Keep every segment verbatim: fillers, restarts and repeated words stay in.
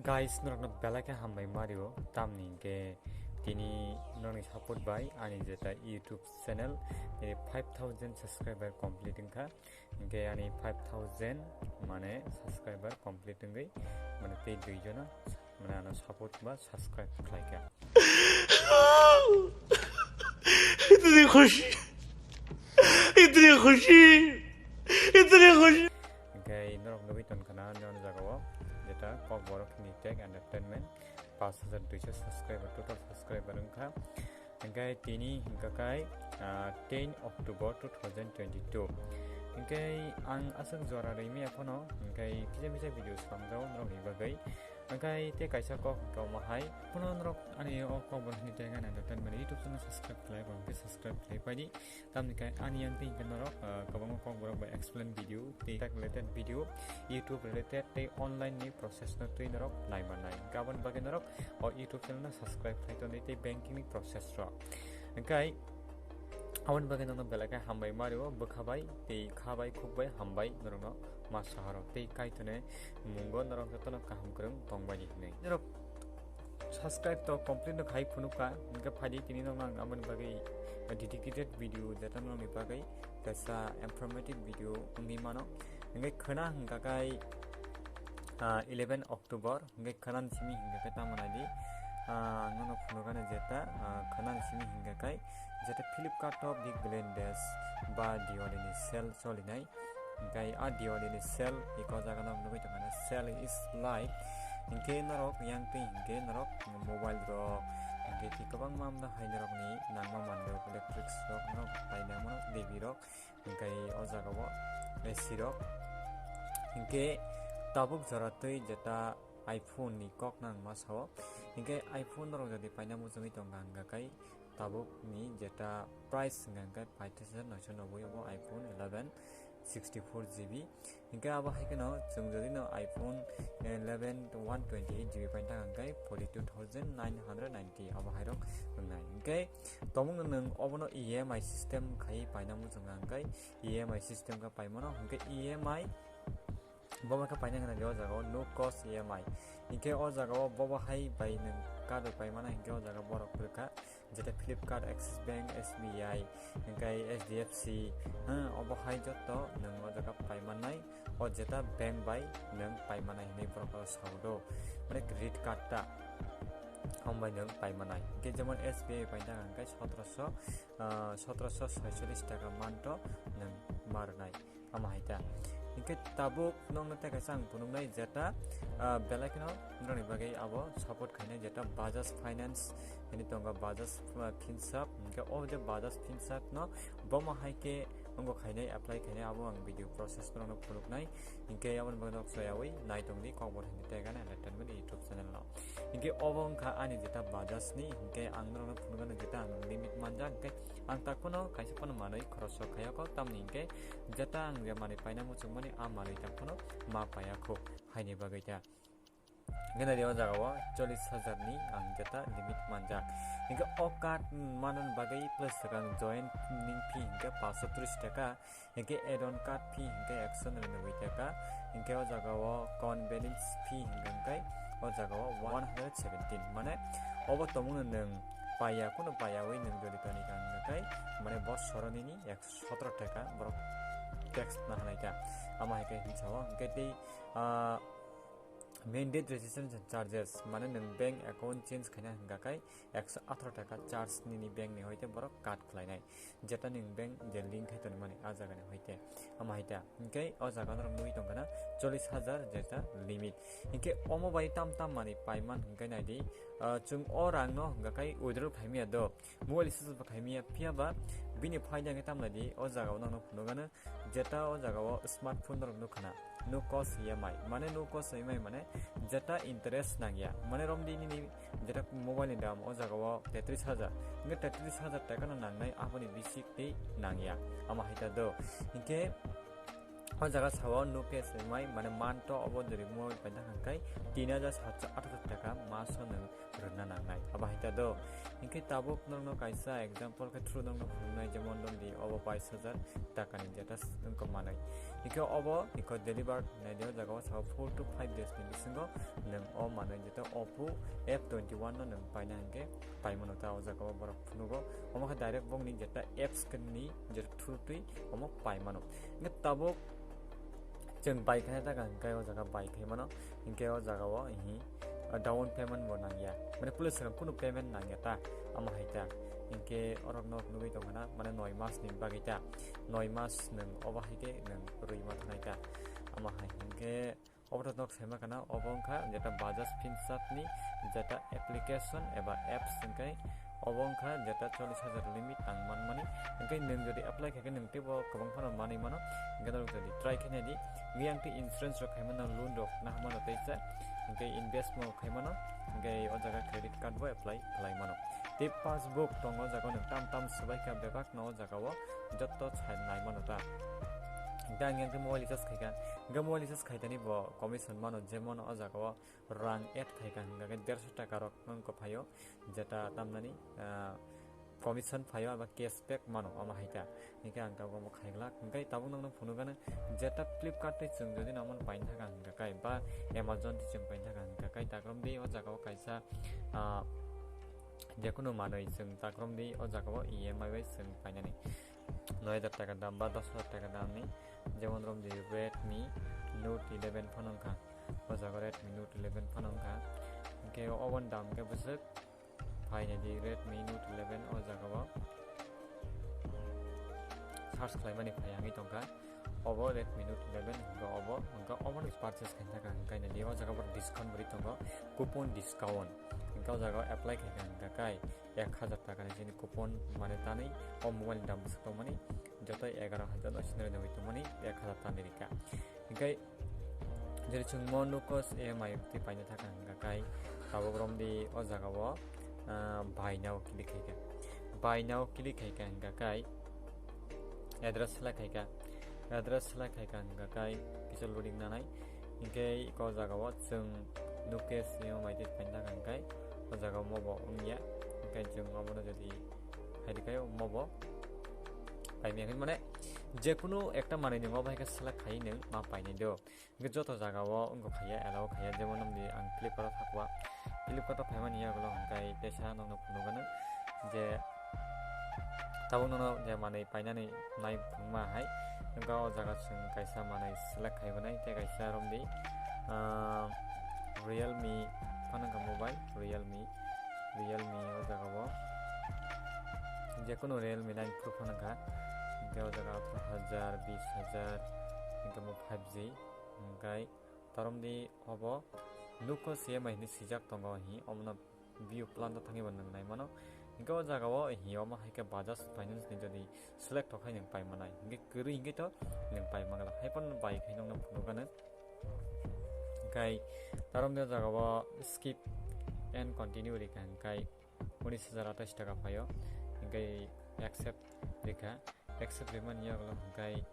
Guys, norokno belai khe hambai mario, tamni hwnkhe tini norokni support bai ani jeta YouTube channel tini five thousand subscriber complete wngkha. Hwnkhe ani five thousand mane subscriber complete wngwi mane tei dui jona mane ano support ba subscribe khlaikha. Itni khushi, itni khushi, itni khushi. Hwnkhe norok nugwi tongkha na, nini jagao jeta Kokborok Hini Tech Entertainment, paanch hajar duiso subscriber, total subscriber wngkha. Hwnkhe tini hwnkha khai, ah, ten October two thousand twenty-two. Hwnkhe ang aswk jora rwmaya phano, hwnkhe kisa misa video swnamjao norokni bagwi. Hwnkhe tei kaisa kok hwnkhe omo hai, phano norok ani o Kokborok Hini Tech Entertainment YouTube channel subscribe khlai, bo hwnkhe subscribe khlai paidi. Tamni khe ani yang tei hwnkhe norok, ah, kwbangma Kokborok bai explain video, tei tech related video, YouTube related tei online ni process no twi norok nai mannai. Hwnkhe aboni bagwi norok o YouTube channel no subscribe khlai tongdi tei banking ni process rok. Hwnkhe aboni bagwi norokno belai khe hambai mario, bwkha bai tei kha bai khuk bai hambai norokno ma saharo tei Kaitorni mungo norok jotono kaham kwrwng tongbaidi hinwi. Norok subscribe to complete no khai phunukha, hwnkhe phaidi tini nokno ang aboni bagwi dedicated video jeta nokni bagwi kaisa informative video wngwi mano. Hwnkhe khwna hwnkha khai, ah, eleven October, hwnkhe khwnani simi hwnkha khe tamo naidi, ah, ang nono phunukgani jeta, ah, khwnani simi hwnkha khai jeta Flipkart o Big Billion Days ba Diwali ni sale cholinai. Hwnkhe a Diwali ni sale iko jaga no nugwi tongmani sale is life. Hwnkhe norok yang twi hwnkhe norok mobile rok hwnkhe tei kwbangma amda hai norokni nangma manwi rok, electrics rok norok painai mano, devi rok hwnkhe o jaga o A C rok. Hwnkhe tabuk jora twi jeta iPhone ni kok nang ma sao. Hwnkhe iPhone norok jodi paina muchungwi tongkha hwnkha khai tabuk ni jeta price hwnkha khai paitris hajar noisho noboi obo iPhone eleven sixty four G B. Hwnkhe abo hai kheno chwng jodi no iPhone eleven one twenty eight G B paina thang hwnkha khai forty two thousand nine hundred ninety obo hai rok wngnai. Hwnkhe tomung no nwng obono E M I system khai paina muchungkha hwnkha khai E M I system khe paimano hwnkhe E M I Bo bai khe paina hwnna di o jaga o no cost E M I. Hinkhe o jaga o bo bo hai bai nwng card rok paimana hinkhe o jaga borok kwrwkha. Jeta Flipkart, Axis Bank, S B I, hinkhe H D F C, hmm, obo hai joto nwng o jaga paimanai. O jeta bank bai nwng paimanai hinwi borok o sao do. Mane credit card ta. Hambai nwng paimanai. Hinkhe jemon S B I paina hinkhe sotoroso, ah, sotoroso soicholish taka manto nwng marnai. Ama hai ta. Hinkhe tabuk nokno tei kaisa ang phunuknai jeta, ah, belai kheno norokni bagwi abo support khainai jeta Bajaj Finance hwnwi tongo Bajaj, ah, Finserv. Hinkhe o je Bajaj Finserv no bomo hai khe wngkha khainai apply khainai abo ang video process norokno phunuknai. Hinkhe aboni bagwi nok soyawi nai tongdi Kokborok Hindi Tech Entertainment YouTube channel no. Hinkhe obo wngkha ani jeta Bajaj ni, hinkhe ang norokno phunukgano jeta ang limit manjak, hinkhe ang tak phano kaisa phano manwi khoroksa khayakho, tamni hinkhe jeta ang je manwi paina muchungmani a manwi tak phano ma payakho, haini bagwi ta. Hinkhe nai o jaga o chollish hajar ni ang jeta limit manjak. Hinkhe o card manani bagwi plus swkang join ning fee hinkhe paanch sho tris taka. Hinkhe add-on card fee hinkhe ekso niranobboi taka, hinkhe o jaga o convenience fee hinkhe o jaga o one hundred seventeen, mane obo tongmano nwng paiya, kunu paiyawi nwng jodi toni ka hinkhe mane bo soroni ni ekso sotro taka borok tax na hanai ta, ama hai khe hinsa o hinkhe tei, ah, mandate registration charges, mane nwng bank account change khaina hinkha khai ekso atharo taka charge nini bank ni hoite borok cut khlainai. Jeta nwng bank je link khai tonmani a jaga ni hoite. Ama hai ta. Hinkhe o jaga norok nugwi tongkha na chollish hajar jeta limit. Hinkhe omo bai tam tam manwi paiman hinkhe naidi, ah, chwng o rang no hinkha khai withdrawal khaimaya do. Mobile recharge bo khaimaya, phiya ba bini phaida hinkhe tam naidi o jaga o nokno phunukgano. Jeta o jaga o smartphone norok nukha na, no cost E M I, mane no cost E M I mane jeta interest nangya, mane romdi nini jeta mobile ni dam o jaga o tetris hajar, hinkhe tetris hajar taka no nangnai, aboni bisi tei nangya, ama hai ta do. Hinkhe O jaga sao no cash E M I, mane month o obo jodi mobile paina hwnkhe tin hajar satso athasat taka maso nwng rwna nangnai. Abo hai ta do. Hinkhe tabuk norokno kaisa example khe through norokno phunuknai, jemon romdi obo bais hajar takani jeta wngkha manwi. Hinkhe obo hinkhe deliver naidi o jaga o sao four to five days ni bisingo nwng o manwi jeta Oppo F twenty one no nwng paina hinkhe paimano ta o jaga o borok phunugo. Omo khe direct bokni jeta apps ni jeta through twi omo paimano. Hinkhe tabuk chwng bai khaina ta hwnkhe o jaga bai khai mano, hinkhe o jaga o hi, ah, down payment bo nangya, mane police rok kunu payment nangya ta, amo hai ta, hinkhe orok nok nugwi tongkha na, mane noi mas ni bagwi ta, noi mas nwng obo hai khe nwng rwi ma thanai ta, amo hai hinkhe obo to nok saima kana, obo wngkha jeta Bajaj Finserv ni jeta application eba apps hinkhe obo wngkha jeta chollish hajar limit ang manmani. Hinkhe nwng jodi apply khaikhe nwng teibo kwbang phano manwi mano. Hinkhe norok jodi try khe naidi, hinkhe ang tei insurance rok khaimano, loan rok nahamano teisa, hinkhe invest mo khaimano, hinkhe o jaga credit card bo apply khlai mano. Tei passbook tongo o jaga nwng tam tam swbaikha bebak no o jaga o jotto sai nai mano ta. Hinkhe ang yang tei mobile recharge khaikha, hinkhe mobile recharge khaitani bo commission mano, jemon o jaga o rang add khaikha hwnkha khe derso taka rok wngkha phaio, jeta tamnani, ah, commission phaio aba cashback mano omo hai ta. Hinkhe ang tabuk omo khaiglak. Hinkhe tabuk nokno phunukgano jeta Flipkart tei chwng jodi nangmani paina thaka hwnkha kai ba Amazon tei chwng paina thaka hwnkha kai, takrom di o jaga o kaisa, ah, jekunu manwi chwng takrom di o jaga o E M I bai chwng painani. Noi hajar taka dam ba dos hajar taka damni, jemon romdi Redmi Note eleven phone wngkha, o jaga Redmi Note eleven phone wngkha. Hinkhe oboni dam khe bwswk phainai di Redmi Note eleven o jaga o search khlaimani phai wngwi tongkha. Obo Redmi Note eleven hinkhe obo, hinkhe obono purchase khaina thaka hwnkhe naidi o jaga o discount bo ri tongo, coupon discount. Hinkhe o jaga o apply khaikha hwnkha kai ek hajar taka ni sini coupon mane tanwi o mobile ni dam bwswk tongmani joto egaroh hajar noisho niranobboi tongmani ek hajar tanwi rikha. Hinkhe jeri chwng mo nuko E M I twi paina thaka hwnkha kai tabuk romdi o jaga o, ah, buy now click khaikha. Buy now click khaikha hwnkha kai address select khaikha. Address select khaikha hwnkha kai kisa loading nanai. Hinkhe iko jaga o chwng nuko E M I twi paina thaka hwnkha kai o jaga o mobo wngya. Hinkhe chwng obono jodi hai rikha mobo paimani mane jekunu ekta manwi nung obo hai khe select khai nung ma painai do. Hinkhe joto jaga o wngkha khaiya, allow khaiya, jemon nokni ang Flipkart o thakwa. Flipkart o phaimani yagulo hwnkhe teisa nokno phunukgano je tabuk nono je manwi painani nai phungma hai, wngkha o jaga chwng kaisa manwi select khaibanai tei kaisa romdi, ah, Realme phano wngkha mobile, Realme, Realme o jaga o jekunu Realme nine Pro phano wngkha, hinkhe o jaga atharoh hajar, bis hajar, hinkhe bo five G, hinkhe Taromdi obo nuko E M I hinwi swijak tongo hi, omono view plan o thangwi bo nwng nai mano. Hinkhe o jaga o hi omo hai khe Bajaj Finance ni jodi select tok hai nwng pai manai. Hinkhe kwrwi hinkhe to nwng pai mangala. Hai phano bai khai nwngno phunukgano. Hinkhe taromdi o jaga o skip and continue rikha hinkhe unis hajar atais taka phaio. Hinkhe accept rikha. Accept rimani yagulo hinkhe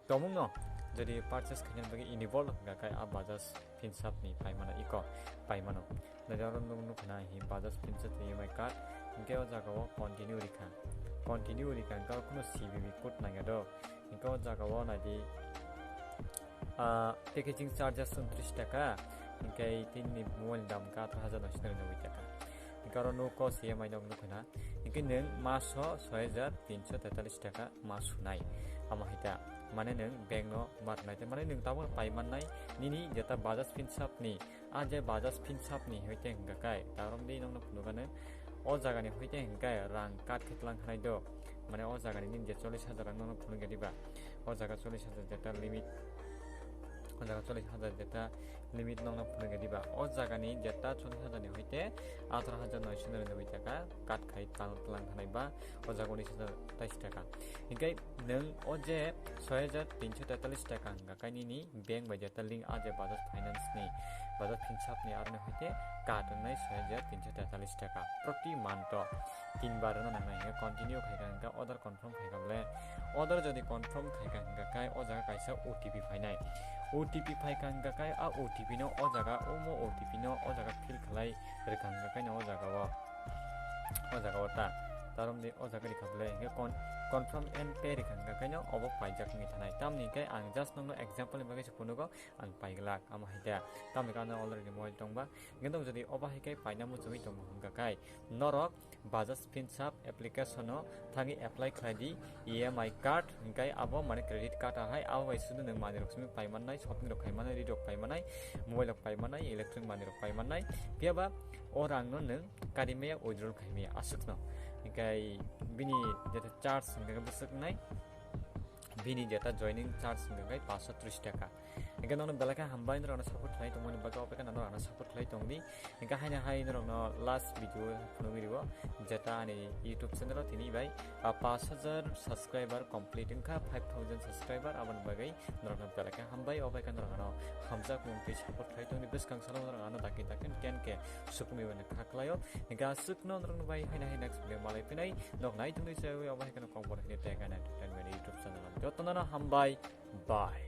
Tomungno jodi purchase khaina bagwi enable hwnkha khe a Bajaj Finserv ni paimano iko paimano. Nai oro nuk nukha na hi Bajaj Finserv ni E M I card hinkhe o jaga o continue rikha. Continue rikha hinkhe o kheno C V V code nangya do. Hinkhe o jaga o naidi, ah, packaging charges untris taka hinkhe tini mobile ni dam khe atharoh hajar noisho niranobboi taka. Hinkhe oro nuko C M I nog nukha na. Hinkhe nwng maso soi hajar tinso tetalis taka ma sunai. Amo hai ta. Mane nwng bank no ma rwnai. Mane nwng tabuk pai mannai nini jeta Bajaj Finserv ni. A je Bajaj Finserv ni hoite hwnkha kai. Taromdi nokno phunukgano. O jaga ni hoite hwnkha kai rang cut khe tlang khanai do. Mane o jaga ni nini je chollish hajar rang nokno phunukya diba. O jaga chollish hajar jeta limit. O jaga chollish hajar jeta limit nokno phunukya diba. O jaga ni jeta chollish hajar ni hoite atharoh hajar noisho niranobboi taka cut khai tlang tlang khanai ba o jaga unis hajar tais taka. Hinkhe nwng o je soi hajar tinso tetalis taka hwnkha kai nini bank bai jeta link a je Bajaj Finance ni Bajaj Finserv ni aroni hoite kat wngnai soi hajar tinso tetalis taka proti month o tinbar rwna nangnai. Hingke continue khaika hingke order confirm khaika bole, order jodi confirm khaika hingka kai o jaga kaisa O T P phainai. O T P phaika hingka kai a O T P no o jaga omo O T P no o jaga fill khlai rwkha hingka kai no o jaga o, o jaga o ta tarom de o jaga rikha bole hingke con-, confirm and pay rikha hingka kai no obo paijak wngwi thanai. Tamni hingke ang just nokno example ni bagwi se phunugo. Ang paiglak, amo hai da. Tamni kano already mobile tongba. Hingke nwng jodi obo hai khe paina muchungwi tongo hingka kai, norok Bajaj Finserv application o thangwi apply khlai di E M I card, hingkai abo mane credit card ahai, abo bai sudu nwng manwi rok simi pai mannai, shopping rok khai mannai, ri rok pai mannai, mobile rok pai mannai, electronic manwi rok pai mannai. Phiya ba o rang no nwng kari maya withdrawal khai maya aswk no. Hingkai bini jeta charge hingka khe bwswk nai, bini jeta joining charge hingka khe paanso tris taka. Hingke nono belai khe hambai, norokno support khlai tongmani bagwi, obo khe norokno support khlai tongdi. Hingke haino hai norokno last video phunugwi rwo, jeta ani YouTube channel o tini bai, ah, paanch hajar subscriber complete wngkha, five thousand subscriber, aboni bagwi norokno belai khe hambai, obo khe norokno hamjak mung tei support khlai tongdi. Bwskang salo norok ano dakti dakti ken ke sukumi bai kha khlaio. Hingke aswkno norokno bai haino hai next video malai phinai, nok nai tongdi chaywi, obo hai kheno kokborok hini tei kha entertainment YouTube channel o. Jotono hambai, bye.